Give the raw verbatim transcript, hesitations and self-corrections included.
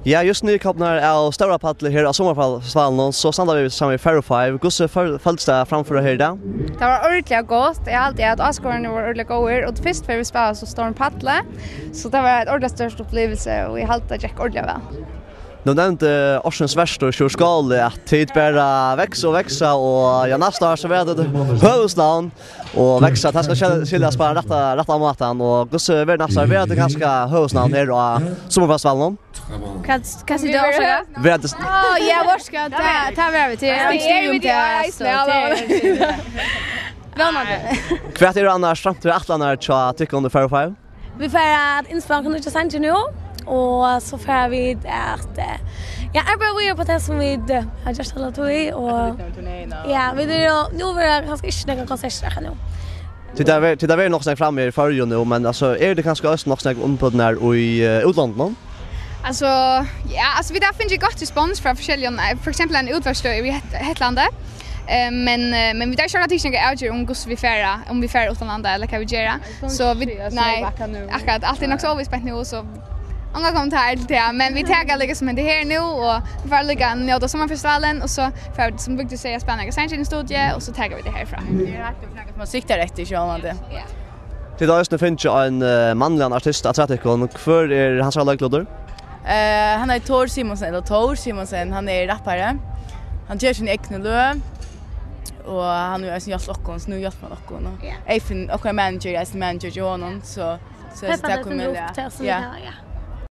Ja, júst nýkomnar av stóra palli her á summarfestivalinum, so standa vit saman við Faro Five. Hvussu føl-, føltist tað at framføra her í dag? Tað var ordiliga gott. Eg haldi, at áskoðararnir vóru ordiliga góðir, og fyrst fyri vit spæla so stóran palli, so tað var eitt ordiliga stórt upplivilsi, og eg haldi, tað gekk ordiliga væl. Nú nevndi ársins vertur Sjúrður Skaale, at tit bara veksa og veksa, og ja, næsta ár so verða tit høvuðsnavn og veksa. Tað skal skil-, skiljast á rætta, rætta mátan, og hvussu verður næsta ár? Verða tit kanska høvuðsnavn her á summarfestivalinum? Hvat, hvat sigur tú, orsaka? Verða tit Á, ja, orsaka, tað, tað verða vit til. Tað er eisini, ja, so tað er vónandi. Hvat eru annars framtíðarætlanir hjá tykkum í Faro Five? Vit fara at innspæla okkara nýggja sangir nú, og so fara vit at, eh, ja, arbeiða víðari upp á tað sum vit, eh, hava gjørt alla tíð, og ja, vit eru jú, nú verða kanska ikki nakrar konsertir akkurát nú. Tit hava ver-, tit hava verið nokk so nógv frammi í Føroyum nú, men altso, eru tit kanska eisini nokk so nógv umboðnar í, eh, útlandinum? Altso, ja, altso, vit hava fingið gott respons frá forskelligum, eh, for eksempel ein útvarpsstøð í Het-, Hetlandi. Eh, men, eh, men vit hava ikki akkurát tikið nakra avgerð um hvussu vit fara, um vit fara uttanlanda ella hvat vit gera. So vit, nei, akkurát, alt er nokk so óvist beint nú, so ongan kommentar til tað, men vit taka líka sum hetta her nú, og vit fara líka at njóta summarfestivalin, og so fara vit, sum Vigdis sigur, at spæla nakrar sangir inn í studio, og so taka vit tað herfrá. Tað er nakað sum man siktar eftir, sjálvandi. Ja. Tit hava eisini fingið ein, eh, mannligan artist afturat tykkum. Hvør er hansara leiklutur? Eh, hann er Thor Simonsen, ella Thor Simonsen, hann er rappari. Hann ger síni egnu løg, og hann hevur eisini hjálpt okkum, so nú hjálpir hann okkum. Og Eyfinn, okkara manager, er eisini manager hjá honum, so, so, so Peppa tað kom upp, ja, tað sum vit hava, ja.